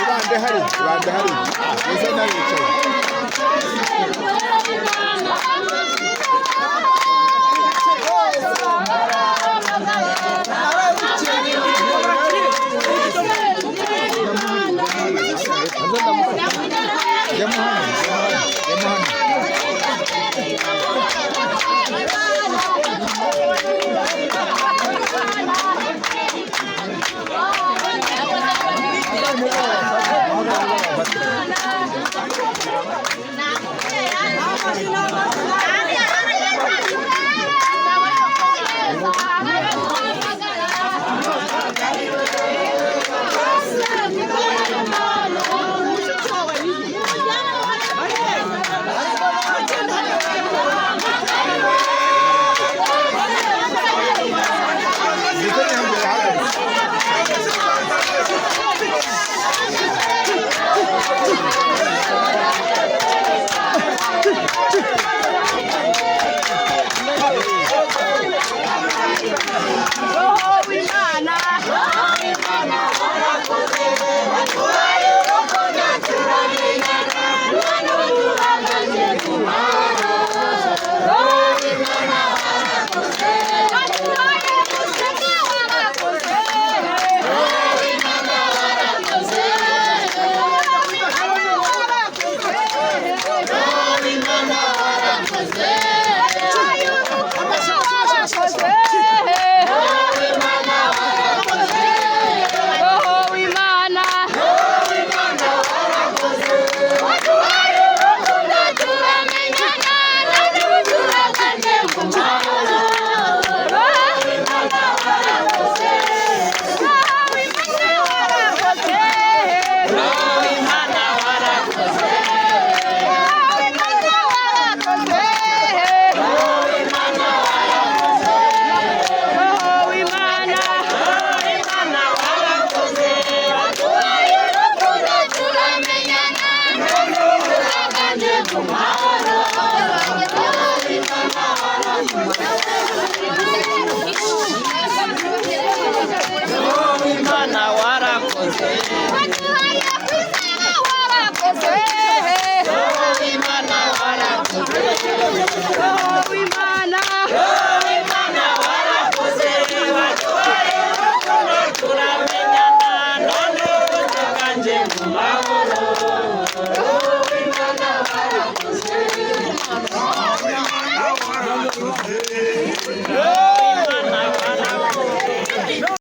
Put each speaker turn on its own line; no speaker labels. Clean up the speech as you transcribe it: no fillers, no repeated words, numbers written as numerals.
Ibande hari, ibande hari. Ese naricaye. Jya hano, jya hano, jya hano. Zitoni hambere hahagaritse.
Imana warakoze. Imana warakoze. Imana warakoze. Waduhaye urukundo turamenyana, none ubu tuganje mu mahoro. Imana warakoze.